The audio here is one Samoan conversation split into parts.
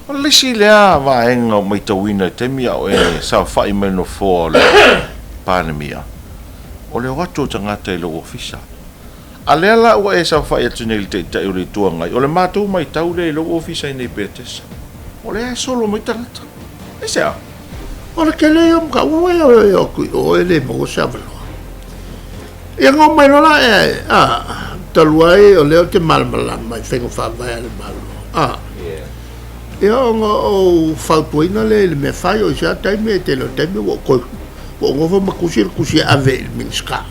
O le isi lea vaega ua matauina i le taimi a o e saofai mai i le nofoa o le Palemia, o le o atu o tagata i lou ofisa. A lea la ua e saofai atu nei i le Taitai o le Itu Agai, o le matou matau lea i lou ofisa i inei i Petesa, o lea e solo mai tagata. Aisea? O le tele ia o mataupu e o atu i o e le maua se avanoa. Ia na omai loa la e, a, talu ai o lea ou te malamalama i faiga faavae a le Malo, a, ia ona ou fautuaina lea i le mea fai, o i se a taimi, e tele o taimi ua ou toe, ua ou nofo ma tusi le tusi e ave i le Minisita,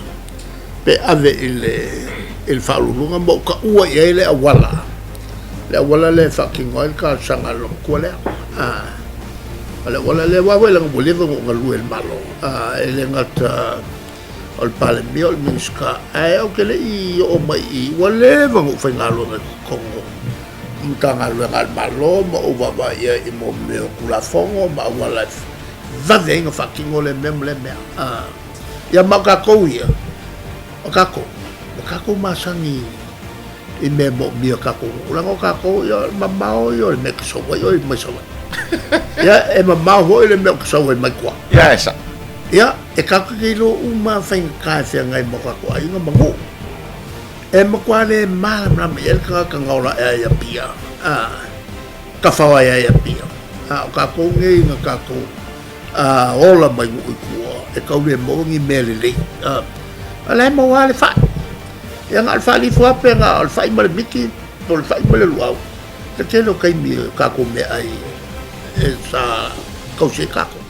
pe ave i le, i le Faauluuluga ma ou taua i ai le auala, le auala lea e faatino ai le talosaga a le loomatua lea, a, o le auala lea, aua foi leaga ua leva ona ou galue i le Malo, a, e le gata o le Palemia, o le Minisita, ae ou te le i oo mai i i, ua leva ona ou faigaluega i totonu o Matagaluega a le Malo ma ou vaavaai i ai i mea o Tulafono ma auala e vave ai ona faatino lea mea ma lea mea. Ia ma o tatou ia, o tatou, ua tatou masani i mea e moomia e tatou nuu, leaga o tatou, ia o le mamao ia o le mea e te sau ai oe mai Savaii. Ia e mamao foi le mea ou te sau ai mai tua. Ia e sao. Ia, e tatou te iloa uma lava faigata e feagai ma o tatou aiga ma nuu. E matua le malamalama i ai le tagata na ola ae ai i Apia, a, tafao ae ai i Apia. A o tatou nei na tatou a, ola mai nuu i tua, e tau le maua ni mea lelei. A, a la e maua lava le fai. Ia na o le faalifu lava pe na o le fai ma le miti, po o le fai ma le luau. Le tele o taimi o tatou meaai e sa tausi ai tatou.